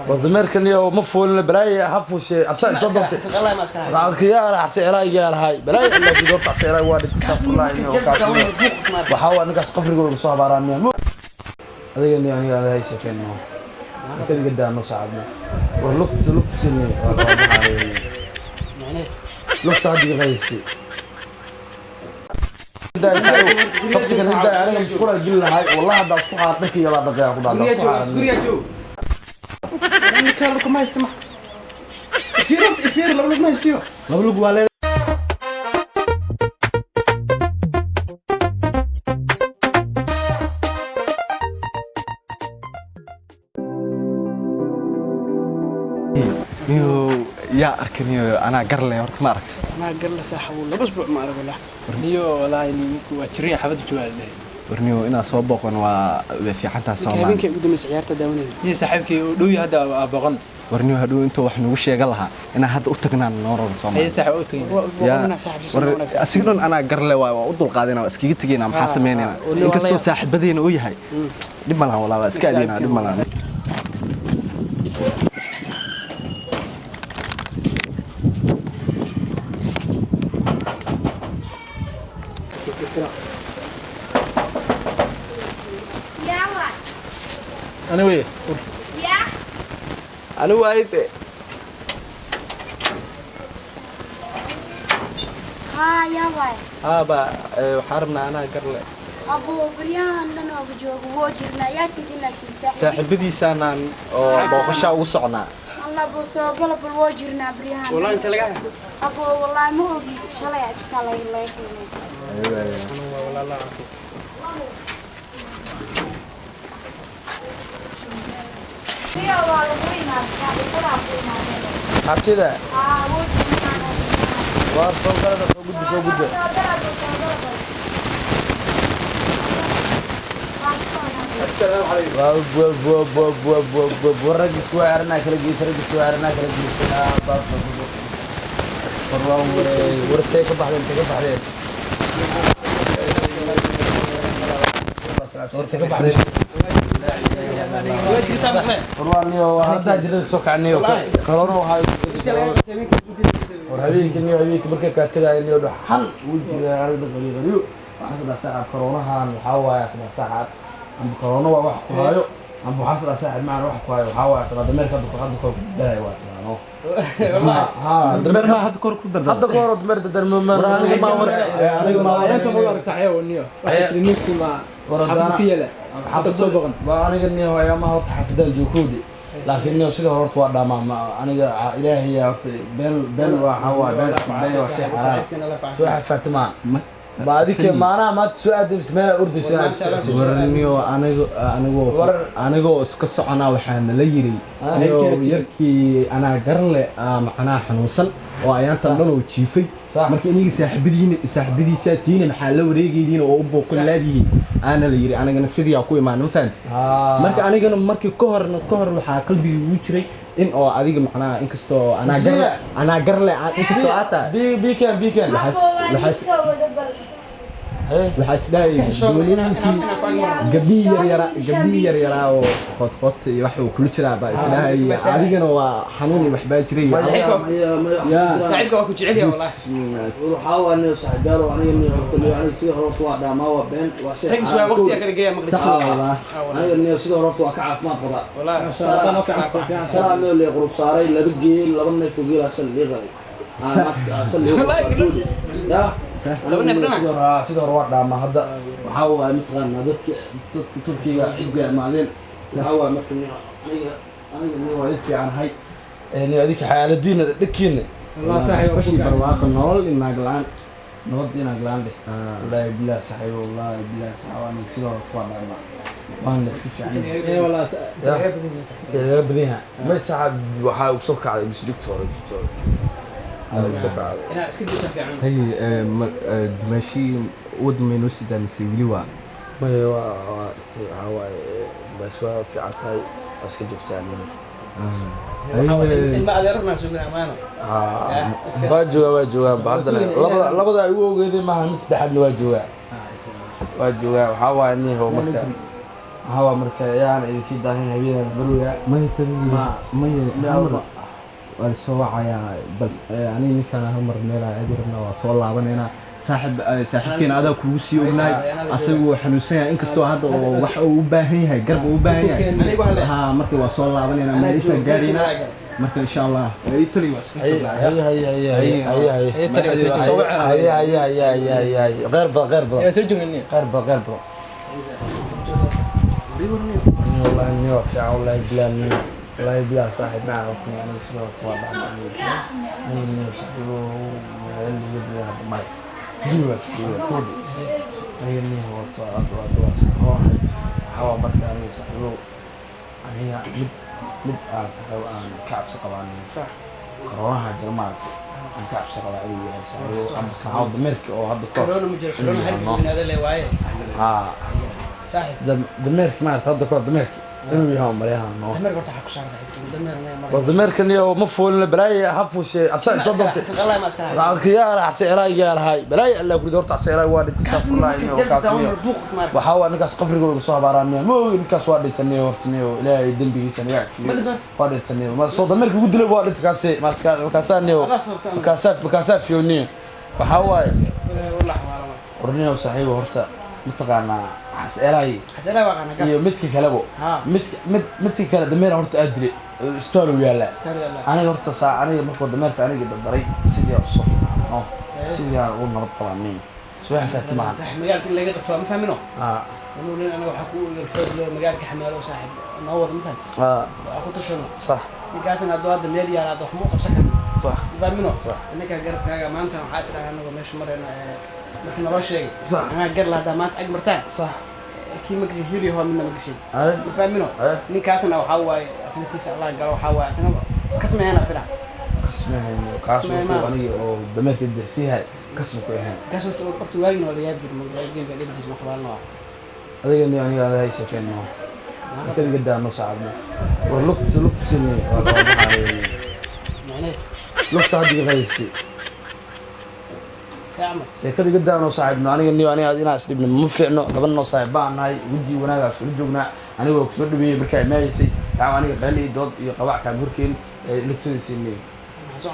War dameerkan iyo ma fuulina balaaya ha fuushe asaa isoo doontay. Lacagkiyaa xase eraygaa lahay balaaya ilaa jid horta xase eray waa dhintay astaghfirullah inuu kaas waxaa waa ninkaas qabrigooda soo habaaraan miya adiga niyo aniga ada haysa keeno kadiga daano saacadna war lugta lugta sini waa lugta hadda iga qaysay kaftiga ninda aniga musqula geli lahay wallahi haddaa isku xaar dhankiiga baa dhaqaya ku dhacda isku xaaran. Ninkaan lug ma haysta ma ifiir ifiir laba lug ma haystiyo. Laba lug waa leedahay. Niyow yaa arkaniyo anaa garle horta ma aragta. Anaa garla saaxiibo laba usbuuc ma arag wallah. Niyo walaahi ninku waa jirin xabad joogaa la dhahay. War niyow inaa soo booqan waa way fiicantaha ninka Soomaali. Habeenkay ugu dambeysay ciyaarta daawanayna. Niyo saaxiibkii uu dhow yahay hadda aa booqan. War niyow hadhow intuu wax nagu sheegan lahaa inaa hadda u tagnaan noo roon haye Soomaali. Saaxiib u tagin. Booqanaa saaxiib war soo wanaagsan. Asiga dhan anaa garle waay waa u dulqaadina waa iskaga tegaynaa maxaa sameynayna oo nin waa inkastoo la saaxiibadeena uu yahay dhib ma lahan walaa waa iska adeynaa dhib ma lahan. Ani wey. Ani waayde. Haa, yaa waay. Haaba waxaan rabnaa anaa garle. Abo baryahan dhan ooga joogo woo jirnaa yaa tidin laakiin saaxiibadiis. Saaxiibadiisaanaan oo booqashaa ugu socnaa. Allah buu soo gala bal woo jirnaa baryahan. Wallahi inta laga hayo. Abo wallahi ma ogi shalay isbitaal laga keenay. Biyo waa lagu imaaday saaxiibadaa ku imaadeen. Xabsida. Haa, woo jirnaa. Waar soo galada soo gudbi soo gudbi. Soo gala bal soo gala bal. War rag isku aaranaa kala geysa rag isku aaranaa kala geysa baab war waan wareey wartay ka baxdeen intay ka baxdeen wartay ka baxdeen. Waa jirtaa maqleen. War waan niyo haddaa jirada soo kacniyo corona waxaa war habeenkii niyo habeenkii markay kaa tagaayo niyo dhaxan uu jira aniga qaliyo qaliyo waxaan saddex saaca coronahan waxaa waaye saddex saaca amba corona waa wax ku haayo amba waxaa saddex saaca macna wax ku haayo waxaa waaye saddex dameerka hadda kor ku daray waa saddex no ha dameer maa hadda kor ku dardar. Hadda kor dameer dadar ma aniga ma war aniga ma war. Ayaanka ma arag saaxiib niyo waxa isla ninku ma War xabad haddana- iska yeela xabad soo booqan. Waa aniga niyo ayaamaha horta xaafadaan joogkoodi laakiin niyo sida hore horta waa dhaamaa ma aniga ilaahay yaa horta been been waxaa waaye been been waa shay xaraam soo xafaatimaa ma adika maanaha maanta soo aaday mise meel ordaysa inaad socotid? War niyo anigo anigoo War- anigoo iska soconaa waxaa nala yiri niyo yarkii anaa garle macnaha xanuunsan oo ayaantan dhan oo jiifay. Sax. Marka iniga saaxiibadiina saaxiibadiisaa tiina maxaa la wareegaydiin oo u booqan laadihiin aana la yiri anigana sidii aa ku imaan ma fahamti. Marka anigana markii ka horna ka hor waxaa qalbigii ugu jiray in oo adiga macnaha inkastoo anaa garle anaa garle inkastoo aad tahay. Bikan bikan. Abo waa Waxaa- ii soo wada bal. Waxaa isdhahayay doonooyinkii gabdhihii yaryara gabdhihii yaryaraa oo qodqod iyo wax uu kula jiraa baa isdhahayay adigana waa xanuun iyo waxbaa jiray. Saaxiibka waa ku jecel yahay wallahi. Waxaa waa niyo saaxiibayaal aniga niyo horta niyo aniga sida hore horta waa dhaamaa waa been waa shay Rag iswaa waqtiga kala geeya maqli. Sax waa. Aniga niyo sida hore horta waa ka caafimaad qabaa. Wallahi. Salaa niyo lee qurub saaray laba geel laba neef oo geel asal lee qalay asal lee qurub saaray ya. Laba neef dhana? Sida hore waa dhaamaa hadda waxaa waaye mataqaanaa dadka dadka Turkiga cidda imaadeen waxaa waaye marka niyo aniga aniga niyo waa idin fiicanahay niyo adinka xaaladiina dhankiina. Wallahi saaxiib Bashii barwaaqo nolol iyo naag la'aan. Nabad inaan galaan dheh wallaahi bilaah saaxiibo wallaahi bilaah saaxiibo aniga sida hore waa dhaamaa waan la iska fiican yahay. Ee wallahi laga badan yahay may saaxib waxaa ugu soo kacday mise jugta hore jugta hore ayaa ugu soo kacday. Inaa iska disa fiican. Hay dumaashii waddan may noo sidaa mise weli waa may waa waa waxaa waaye bas waa fiican tahay waa iska joogtaa aniga. Ilma adeer ma soo gudaa maano. Waa joogaa waa joogaa ba haddana labada labada ay ugu ogeeday maaha mid saddexaadna waa joogaa waa joogaa waxaa waaye nihow marka Waxaa marka yaan idin sii daahin habeenan baruga. Maya taliye. Ma Maya hal mar ma waa la soo wacayaa bal aniga ninkaan hal mar meel aan aadi rabnaa waa soo laabanaynaa saaxib saaxiibkeena adaa kugu sii ognaay asagu wuu xanuunsan yahay inkastoo hadda oo wax uu u baahan yahay garba uu u baahan yahay haa marka waa soo laabanaynaa meel intaan gaaraynaa marka insha allah tali waa iska hay hay hay hay hay hay Ay, tali waa soo hay hay hay hay hay hay غير بض غير بض yaa soo joogna غير بض غير بض إني والله إني وفي والله بلا إني والله بلا صاحب ما عرفتني أنا بس طبعا إني صاحب اللي يبدا ما جوا جوا كود إني هو طلع طلع طلع حوا مركاني صاحب أنا مد مد صاحب أنا كعب سقباني صح. كورونا جرمات أنا كعب سقباني صاحب أنا صاحب دمرك أو هذا كورس كورونا مجرى كورونا هرب من هذا اللي واعي آه saaxib dameerka maarata hadda kahor dameerka inuu yahay maryahan no dameerka horta waxaa ku saaran saaxiibkii dameer ma war dameerkan iyo ma fuulina balaaye ha fuushe asaa soo doontay Allah ma iska lahaa kiyaara xase erayga lahay balaaye alla kurido horta xase eray waa dhintay saas wallahi inuu kaas iyo waxaa waa ninkaas qabriga uga soo habaaraanaya ma ogi ninkaas waa dhintay horta niyo ilaahay dembigiisa naga cafiyo waa dhintay ma soo dameerka ugu dilay waa dhintay kaasi markaasaa niyo markaasaa markaasaa fiyo niyo waxaa waaye war niyo saaxiibo horta mataqaanaa xase eray iyo midka kalebo midka kale dameer horta aad dilay isbitaal uu yaallaa aniga horta saa aniga markuu dameerka aniga dardaray sidii aan usoo fiicnaa sidii aan ugu nabad qabaa nin subax faati maaha saaxiib magaalka in laga qabto waa ma fahmino inuu nin anaga waxaa ku ogan xoog loo magaalka xamaalo saaxiib noo wada ma fahanti waa ku tashano sax ninkaasna hadduu hadda meel yaala hadda wax ma u qabsan karno sax ma fahmino sax ninkaa garabkaaga maanta waxaa is dhahaa anagoo meesha marayna markii naloo sheegay sax anaa gar la haddaa maanta ag martaan sax kii ma gashay hiliyo midna ma gashay ma fahmino ninkaasna waxaa waaye asnatiisa allah galo waxaa waaye asna kasmayana fila kasmahayn kaas wuxuu aniga oo dameerka dasiihay kasma ku ahayn kaas horta horta waagina waa la yaabi jiray magaalada baa dheli jirnay waxbaalna waa adiga niyo aniga ada haysa keenno kaliga daano saacadna war lugta lugta sinay waa macneed lugta hadda iga qaadaystay saacma sheekada iga daano saaxiibno aniga niyo aniga inaan isdhibno ma fiicno laba noo saaxiib baan nahay weji wanaagaa isula joognaa aniga waa kusoo dhaweeyey markaa imaahaysay saaxiib aniga qayli iyo dood iyo qabac kaan horkeen lugtada siinay maxaa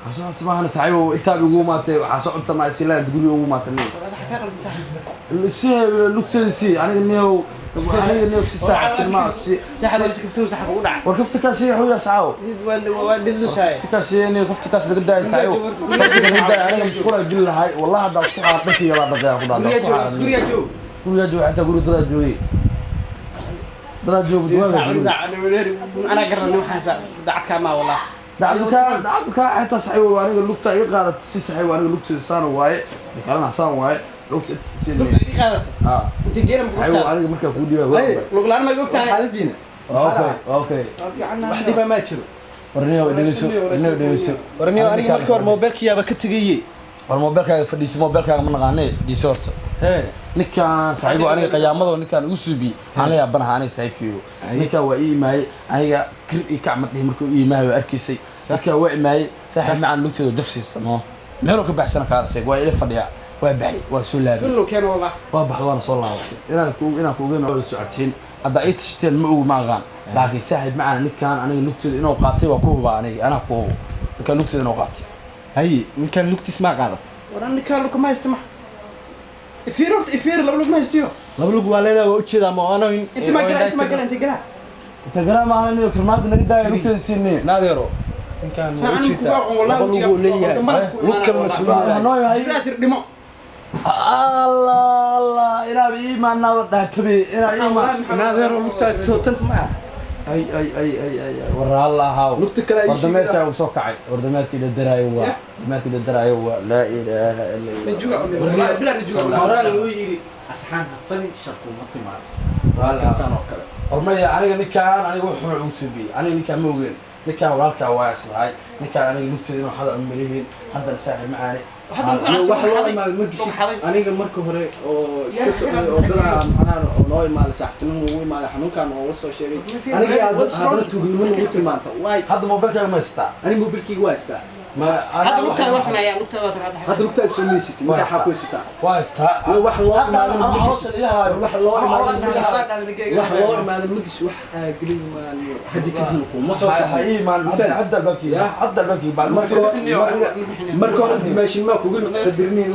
socota waxaa soo cunta maahana saaxiibow intaad ugu imaatay waxaa soo cunta maa silaa guriga ugu imaatay niyo war waxaa kaa qaldan saaxiib si lugtada sii aniga niyow aniga niyow si saaxiibtinima si saaxiib waa iska ftuun saaxiib ugu dhaca war kafta kaa sii xuya saaxiibow waa dhidlusaay kafta kaa sii niyo kafta kaas laga daayay saaxiibow kafta laga daayay aniga musqulaa geli lahay wallahi haddaa isku xaar dharkayga baa dhaqaya ku dhacda gurigaa joog gurigaa joog gurigaa joog xataa guriga dadaa joogay dadaa joogo duwaagaa joogay anaa garanay waxaan dacadkaa maa wallah dacadka dacadka xitaa saaxiibow aniga lugta iga qaadat si saaxiibow aniga lugteeda saan waaye kalena saan waaye lugta si lugta iga qaadat ah inta geera ma saaxiibow aniga markaa kuu dhiibay waa lug laan ma og tahay xaaladiina okay okay wax dhiba ma jiro warniyo dhegeyso warniyo dhegeyso warniyo aniga markii hore moobilkiyaaba ka tegaye war moobilkaaga fadhiiso moobilkaaga ma naqaanee fadhiiso horta hee ninkaan saaxiibo aniga qiyaamado ninkaan ugu suubiyey aan la yaabanaha aniga saaxiibkeygo ninkaan waa ii imaayey aniga kir iyo kac ma dhihin markuu ii imaahay waa arkaysay ninkaan waa imaayey saaxiib macaan lugteeda jaf siista noo meeloo ka baxsana kaarseeg waa ila fadhiyaa waa baxay waa soo laabay fillow keen wallah waa baxda waana soo laabatay inaan ku inaan ku ogeyn oo socotiin hadda ay tashteen ma ogu ma aqaan laakiin saaxiib macaan ninkaan aniga lugteeda inuu qaatay waa ku hubaa aniga anaa ku hubo ninkaan lugteeda inuu qaatay haye ninkaan lugtiis maa qaadat war ninkaan lug ma haysta ma ifiir horta ifiir laba lug ma haystiyo laba lug waa leedahay waa ujeedaa ma oona inta ma gala inta ma gala inta gala inta gala maaha inuu kirmaada naga daaya lugteeda siinay naadeero ninkaan waa ujeedaa laba lug uu leeyahay lug kalena soo leeyahay jiraatir dhimo allah allah inaaba iimaanaaba dhaatabe inaa iimaan naadeero lugtaad soo tan ma ay ay ay ay ay war alla ahaw lugta kale ay war dameerkaa uu soo kacay war dameerkii la daraayo waa dameerkii la daraayo waa laa ilaaha illa allah horaa loo yiri asxaan hafani shaqo ma timaado saan oo kale war maya aniga ninkaan aniga wuxuuna ugu suubiyey aniga ninkaan ma ogeen ninkaan walaalkaa waa islahay ninkaan aniga lugteeda inuu xada umaleyihiin haddana saaxiib macaane wax loo imaado ma gishid aniga marka hore oo iska socday oo dadaa macnaha oo noo imaaday saaxiibtinimo ugu imaaday xanuunkan oo la soo sheegay aniga haddana tuugnimo nagu tilmaanta waay hadda moobilkaaga ma haystaa aniga moobilkayga waa haystaa Ma Hadda lugtaada waa tan ayaa lugtaada waa tan hadda. Hadda lugtaada soo meysatay, markaa xaa ku haysataa? Waa haystaa. Wax loo Hadda imaado anoo caloosha ilahaayo. wax loo imaado Wax wax loo imaado magis wax aa gelin maayo haddi kadib kuma soo ha saxay. ii imaan hadda albaabkii, hadda albaabkii baa Marka marka hore dimaashin maa kugu qadirinin.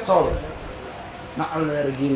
Socda. Macal ergiin.